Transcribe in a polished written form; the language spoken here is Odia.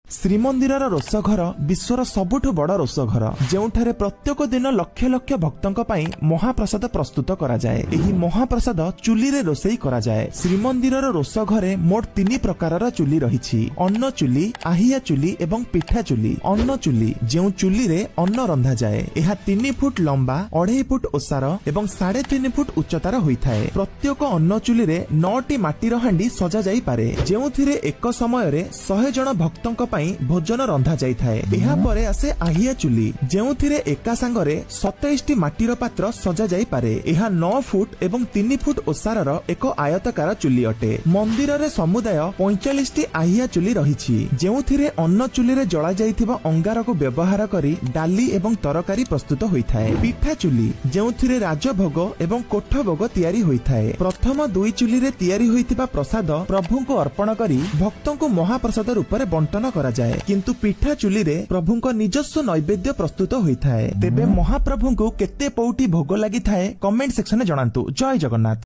ଶ୍ରୀମନ୍ଦିରର ରୋଷଘର ବିଶ୍ୱର ସବୁଠୁ ବଡ଼ ରୋଷଘର, ଯେଉଁଠାରେ ପ୍ରତ୍ୟେକ ଦିନ ଲକ୍ଷ ଲକ୍ଷ ଭକ୍ତଙ୍କ ପାଇଁ ମହାପ୍ରସାଦ ପ୍ରସ୍ତୁତ କରାଯାଏ। ଏହି ମହାପ୍ରସାଦ ଚୁଲିରେ ରୋଷେଇ କରାଯାଏ। ଶ୍ରୀମନ୍ଦିରର ରୋଷଘରେ ମୋଟ 3 ପ୍ରକାରର ଚୁଲି ରହିଛି: ଅନ୍ନ ଚୁଲି, ଆହିଆ ଚୁଲି ଏବଂ ପିଠା ଚୁଲି। ଅନ୍ନ ଚୁଲି, ଯେଉଁ ଚୁଲିରେ ଅନ୍ନ ରନ୍ଧାଯାଏ, ଏହା 3 ଫୁଟ ଲମ୍ବା, 2.5 ଫୁଟ ଓସାର ଏବଂ 3.5 ଫୁଟ ଉଚ୍ଚତାର ହୋଇଥାଏ। ପ୍ରତ୍ୟେକ ଅନ୍ନ ଚୁଲିରେ 9ଟି ମାଟିର ହାଣ୍ଡି ସଜାଯାଇପାରେ, ଯେଉଁଥିରେ ଏକ ସମୟରେ 100 ଜଣ ଭକ୍ତଙ୍କ ପାଇଁ ଭୋଜନ ରନ୍ଧା ଯାଇଥାଏ। ଏହାପରେ ଆସେ ଆହିଆ ଚୁଲି, ଯେଉଁଥିରେ ଏକା ସାଙ୍ଗରେ 27ଟି ମାଟିର ପାତ୍ର ସଜାଯାଇପାରେ। ଏହା 9 ଫୁଟ ଏବଂ 3 ଫୁଟ ଓସାରର ଏକ ଆୟତାକାର ଚୁଲି ଅଟେ। ମନ୍ଦିରରେ ସମୁଦାୟ 45ଟି ଆହିଆ ଚୁଲି ରହିଛି, ଯେଉଁଥିରେ ଅନ୍ନ ଚୁଲିରେ ଜଳାଯାଇଥିବା ଅଙ୍ଗାରକୁ ବ୍ୟବହାର କରି ଡାଲି ଏବଂ ତରକାରୀ ପ୍ରସ୍ତୁତ ହୋଇଥାଏ। ପିଠା ଚୁଲି, ଯେଉଁଥିରେ ରାଜଭୋଗ ଏବଂ କୋଠ ଭୋଗ ତିଆରି ହୋଇଥାଏ। ପ୍ରଥମ 2 ଚୁଲିରେ ତିଆରି ହୋଇଥିବା ପ୍ରସାଦ ପ୍ରଭୁଙ୍କୁ ଅର୍ପଣ କରି ଭକ୍ତଙ୍କୁ ମହାପ୍ରସାଦ ରୂପରେ ବଣ୍ଟନ କରାଯାଏ, କିନ୍ତୁ ପିଠା ଚୁଲିରେ ପ୍ରଭୁଙ୍କ ନିଜସ୍ୱ ନୈବେଦ୍ୟ ପ୍ରସ୍ତୁତ ହୋଇଥାଏ। ତେବେ ମହାପ୍ରଭୁଙ୍କୁ କେତେ ପଉଟି ଭୋଗ ଲାଗିଥାଏ, କମେଣ୍ଟ ସେକ୍ସନରେ ଜଣାନ୍ତୁ। ଜୟ ଜଗନ୍ନାଥ।